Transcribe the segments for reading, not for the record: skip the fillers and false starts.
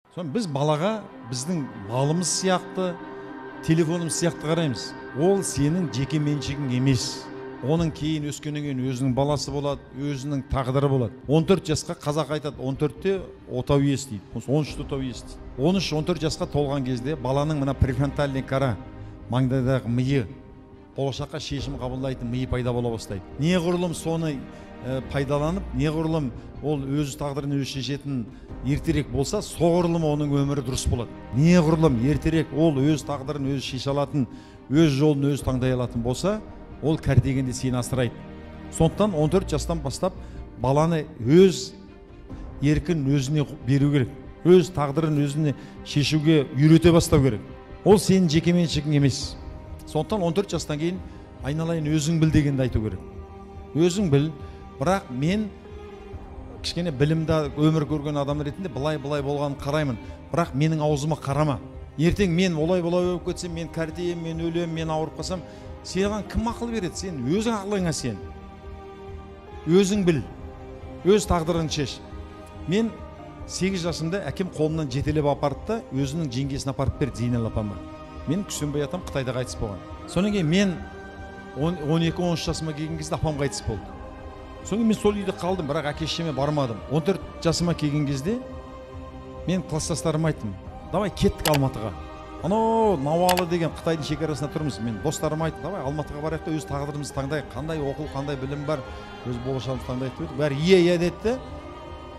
Соны біз балаға біздің малымыз сияқты, телефонымыз сияқты қараймыз. Ол сенің жеке меншігің емес. Оның кейін өскеннен кейін өзінің баласы болады, өзінің тағдыры болады. 14 жасқа қазақ айтады, 14-те отау иесі дейді, 13-те отау иесі дейді. 13-14 жасқа толған кезде баланың мына префронтальный кора, маңдайдағы миы, болашаққа шешім қабылдайтын миы пайда бола бастайды. Неғұрлым соны пайдаланып, неғұрлым ол өз тағдырын өзі шешетін ертерек болса, соғұрлым оның өмірі дұрыс болады. Неғұрлым ертерек ол өз тағдырын өзі шеше алатын, өз жолын өзі таңдай алатын болса, ол кәртейгенде сені асырайды. Сондықтан 14 жастан бастап баланы өз еркін өзіне беру керек. Өз тағдырын өзіне шешуге үйрете бастау керек. Ол сенің жеке меншігің емес. Сондықтан 14 жастан кейін айналайын өзің біл дегенді айту керек. Өзің біл, бірақ мен кішкене білімді өмір көрген адам ретінде былай-былай болғанын қараймын. Бірақ менің аузыма қарама. Ертең мен олай-былай болып кетсем, мен кәртейем, мен өлем, мен ауырып қалсам, саған кім ақыл береді? Сен өзің ақылыңа сен. Өзің біл. Өз тағдырыңды шеш. Мен 8 жасымда әкем қолымнан жетелеп апарды да, өзінің жеңгесін апарып берді, Зейнел апама. Мен Күсенбай атам Қытайда қайтыс болған. Содан кейін мен 12-13 жасыма келген кезде апам қайтыс болды. Содан кейін мен сол үйде қалдым, бірақ әке шешеме бармадым. 14 жасыма келген кезде мен класстастарыма айттым: давай кеттік Алматыға. Анау Науалы деген Қытайдың шекарасында тұрмыз. Мен достарыма айттым: давай Алматыға барайық та өз тағдырымызды таңдайық, қандай оқу, қандай білім бар, өз болашағымызды таңдайық деп. Бәрі иә иә деді де,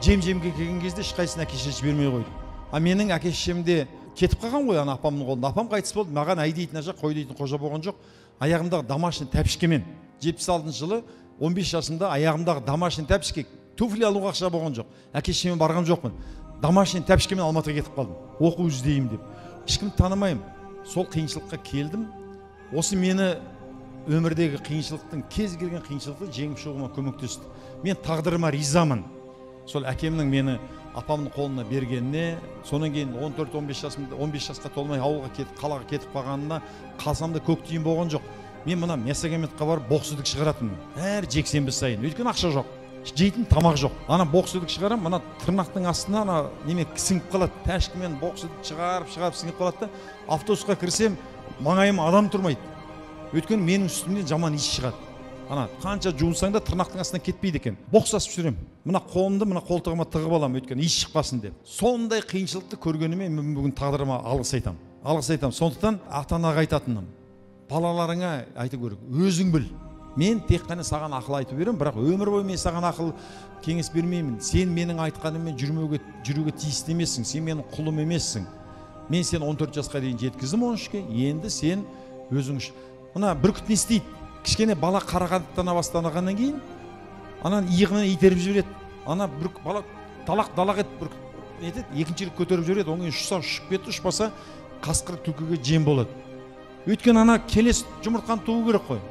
жем-жемге келген кезде ешқайсысын әке шешесі бермей қойды. А менің әке шешем де кетіп қалған ғой ана апамның қолында. Апам қайтыс болды, маған әй дейтін ажа, қой дейтін қожа болған жоқ. Аяғымдағы домашний тәпішкемен 76 жылы 15 жасымда аяғымдағы домашний тәпішке, туфли алуға ақша болған жоқ. Әке шешеме барған жоқпын. Домашний тәпішкемен Алматыға кетіп қалдым. Оқу іздеймін деп. Ешкімді танымаймын. Сол қиыншылыққа келдім. Осы мені өмірдегі қиыншылықтың, кез келген қиыншылықты жеңіп шығуыма көмектесті. Мен тағдырыма ризамын. Сол әкемнің мені апамның қолына бергеніне, содан кейін 14-15 жасымда, 15 жасқа толмай ауылға кетіп, қалаға кетіп қалғанына қалсам да көк тиын болған жоқ. Мен мына мясокомбинатқа барып боқ сүдік шығаратынмын әр жексенбі сайын. Өйткені ақша жоқ, жейтін тамақ жоқ. Ана боқ сүдік шығарамын, мына тырнақтың астына ана неме сіңіп қалады, тәшкімен боқ сүдік шығарып сіңіп қалады да, автобусқа кірсем маңайыма адам тұрмайды. Өйткені менің үстімнен жаман иіс шығады. Ана қанша жуынсаң да тырнақтың астынан кетпейді екен. Боқ сасып жүремін. Мына қолымды мына қолтығыма тығып аламын, өйткені иіс шықпасын деп. Сондай қиыншылықты көргеніме мен бүгін тағдырыма алғыс айтамын. Алғыс айтамын. Сондықтан ата-анаға айтатыным, балаларыңа айту керек, өзің біл. Мен тек қана саған ақыл айтып беремін, бірақ өмір бойы мен саған ақыл кеңес бермеймін. Сен менің айтқаныммен жүруге тиісті емессің, сен менің құлым емессің. Мен сені 14 жасқа дейін жеткіздім, 13-ке, енді сен өзің үш. Мына бүркіт не істейді? Кішкене бала қарақаттана бастағаннан кейін ананы иығынан итеріп жібереді. Ана бүркіт бала далақ етіп бүркіт не етеді, екінші рет көтеріп жібереді. Одан кейін ұшса ұшып кетті, ұшпаса қасқыр түлкіге жем болады. Өйткені ана келесі жұмыртқаны туу керек қой.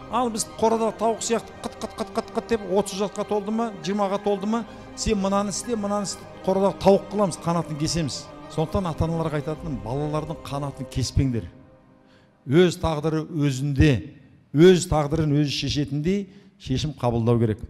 Ал біз қорадағы тауық сияқты қыт қыт қыт қыт қыт деп 30 жасқа толды ма, 20-ға толды ма, сен мынаны істе, мынаны істе, қорадағы тауық қыламыз, қанатын кесеміз. Сондықтан ата-аналарға айтатыным, балалардың қанатын кеспеңдер. Өз тағдыры өзінде, өз тағдырын өзі шешетіндей шешім қабылдау керек.